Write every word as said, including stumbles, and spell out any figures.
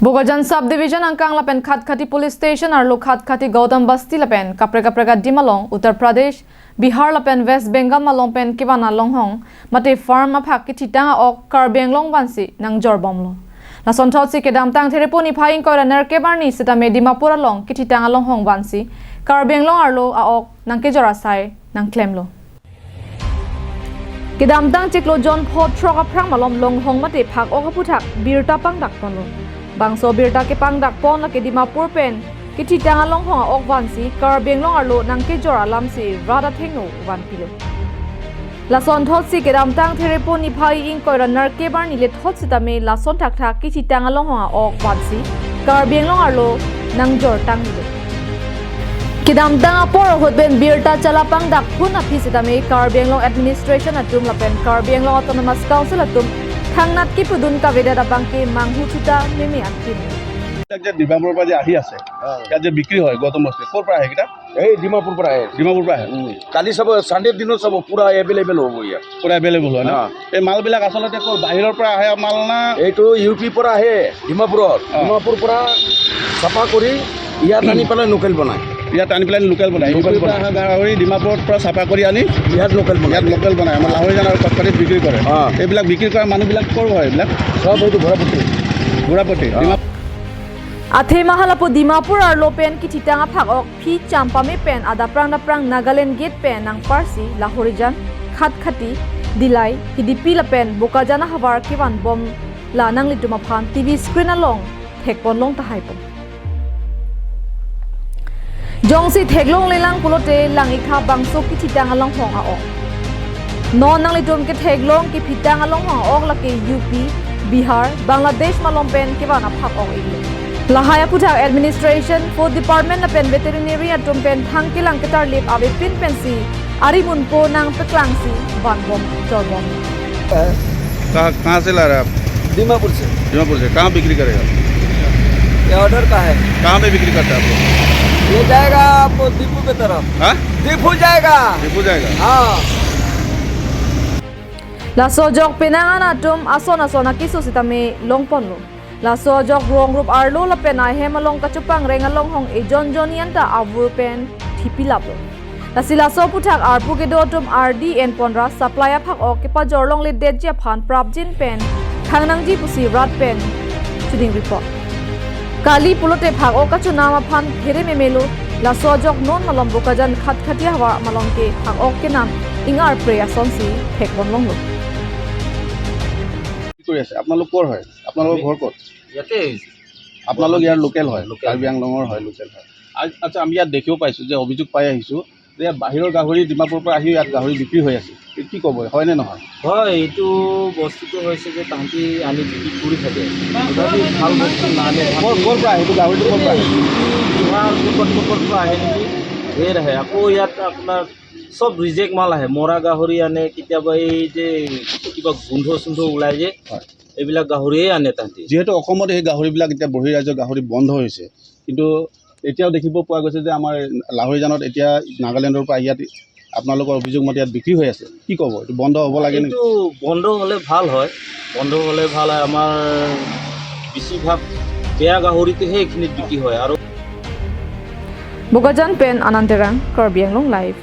Bokajan Subdivision angkang lapen Khatkhati Police Station arlo Khatkhati Gautam Basti lapen kaprek kaprek adim along Uttar Pradesh, Bihar lapen West Bengal malom pen kevan alonghong mate farm aphak kethitang a-ok Karbi Anglong vansi nangjor bomlo. Lasonthotsi kedamtang Therepo niphai ingkoi ra nerkep arni sitame Dimapur along kethitang alonghong vansi Karbi Anglong arlo a-ok nangkejor asai nangklemlo. Kedamtang chiklo jon pho throk aphrang malom longhong mate phak-ok aphuthak birta pangdak ponlo. Bangso birta kepangdak pon lake Dimapur pen kethitang alonghong a-ok vansi Karbi Anglong arlo nangkejor alamsi rat athengno vanpilo. Lasonthotsi kedamtang Therepo niphai ingkoi ra nerkep arni lethot sitame lason thakthak kethitang alonghong a-ok vansi Karbi Anglong arlo nangjor tanglo. Kedamtang apor ahut pen birta chala pangdak pon aphi sitame Karbi Anglong Administration atum lapen Karbi Anglong Autonomous Council atum thangnat kepudun kavedet abangke manghu thuta meme anpin. এইবিলাক যে ডিমাপুৰৰ পৰা যে আহি আছে, অ। ইয়াত যে বিক্ৰী হয় গৌতম বস্তি, ক'ৰ পৰা আহে এইকেইটা? এই ডিমাপুৰ পৰা আহে। ডিমাপুৰ পৰা আহে? উম। কালি চাব, ছানডে দিনত চাব, পুৰা এভেইলেবল হ'ব ইয়াত। পুৰা এভেইলেবল হয় ন? অ। এই মালবিলাক আচলতে ক'ৰ, বাহিৰৰ পৰা আহে মাল না? এইটো ইউ পি পৰা আহে, ডিমাপুৰত। অ। ডিমাপুৰ পৰা চাফা কৰি ইয়াত আনি পেলাই লোকেল বনায়। ইয়াত আনি পেলাই লোকেল বনায়। ইউ পি লোকেল পৰা বনায়। অহা গাহৰি ডিমাপুৰৰ পৰা চাফা কৰি আনি ইয়াত লোকেল বনায়। ইয়াত লোকেল বনায়। আমাৰ লাহৰিজান আৰু কটকটিত বিক্ৰী কৰে। অ। এইবিলাক বিক্ৰী কৰা মানুহবিলাক ক'ৰ হয় এইবিলাক? চব এইটো ঘোঁৰাপতি। ঘোঁৰাপতি। অ। Dimap- Athe mahalapu Dimapur arlo pen kethitang aphak-ok phi champame pen adaprang daprang Nagaland gate pen nangparsi Lahorijan, Khatkhati, Dillai, Hidipi lapen Bokajan ahavar kevan bom la nanglitum aphan T V screen along thekpon long tahai po. Jongsi theklonglelang pulote lang-ik tha bangso kethitang alonghong a-ok. Non nanglitum ketheklong kethitang alonghong a-ok lake U P, Bihar, Bangladesh malom pen kevan aphak-ok iklo. Lahai aphuthak administration, food department lapen veterinary atum pen thang kelang ketarlip avepin pensi arimunpo nangpeklangsi vanbom jorbom. कहाँ, कहाँ से ला रहे हैं आप? दीमापुर से। दीमापुर से। कहाँ बिक्री करेगा? ये ऑर्डर का है। कहाँ पे बिक्री करता है आप लोग? ये जाएगा आपको दीपू की तरफ। हाँ? दीपू जाएगा। दीपू जाएगा। हाँ। Laso ajok penang an atum ason ason akeso sitame longponlo. Laso ajok rong rup arlo lapen ahem along kachopangreng alonghong ejon jon anta avur pen thipilaplo. Lasi laso aphuthak arpu kedo atum ardi enponra supply aphak-ok kepajor longledetji aphan prapjin pen thangnangji pusi rat pen chuding report. Kali pulote phak-ok kachonam aphan phere memelo, laso ajok non malom Bokajan Khatkhati havar malom ke phak-ok kenam ingar pre asonsi thekbom longlo. কি কৰি আছে? আপোনালোক ক'ৰ হয়? আপোনালোকৰ আমি ঘৰ ক'ত? ইয়াতে আহিছো। আপোনালোক ইয়াৰ লোকেল হয়? লোকেল। কাৰ্বি আংলঙৰ হয়, লোকেল হয়। আ-, আচ্ছা, আমি ইয়াত দেখিব পাইছো যে অভিযোগ পাই আহিছো যে বাহিৰৰ গাহৰি ডিমাপুৰৰ পৰা আহি ইয়াত গাহৰি বিক্ৰী হৈ আছে। এই কি ক'ব, হয় নে নহয়? হয়, এইটো বস্তুটো হৈছে যে তাহাঁতি আনি বিক্ৰী কৰি থাকে, তথাপি ভাল বস্তু নানে। ক'ৰ, ক'ৰ পৰা আহে এইটো গাহৰিটো, ক'ৰ পৰা আহে? এইটো বিহাৰ, ক'ৰবাত, ক'ৰবাত পৰা আহে নেকি, ধেৰ আহে। আকৌ ইয়াত আপোনাৰ চব ৰিজেক্ট মাল আহে, মৰা গাহৰি আনে, কেতিয়াবা এই যে কিবা গোন্ধ চোন্ধ ওলাই যে, হয়। এইবিলাক গাহৰিয়ে আনে তাহাঁতি। যিহেতু অসমত এই গাহৰিবিলাক এতিয়া বহিৰাজ্যৰ গাহৰি বন্ধ হৈছে, কিন্তু এতিয়াও দেখিব পোৱা গৈছে যে আমাৰ লাহৰিজানত এতিয়া নাগালেণ্ডৰ পৰা ইয়াত আপোনালোকৰ অভিযোগ মতে ইয়াত বিক্ৰী হৈ আছে। কি ক'ব, এইটো বন্ধ হ'ব লাগে নেকি? এইটো বন্ধ হ'লে ভাল হয়, বন্ধ হ'লে ভাল হয়। আমাৰ বেছিভাগ বেয়া গাহৰিটোহে এইখিনিত বিক্ৰী হয়। আৰু Bokajan pen Anand Terang, Karbi Anglong Live.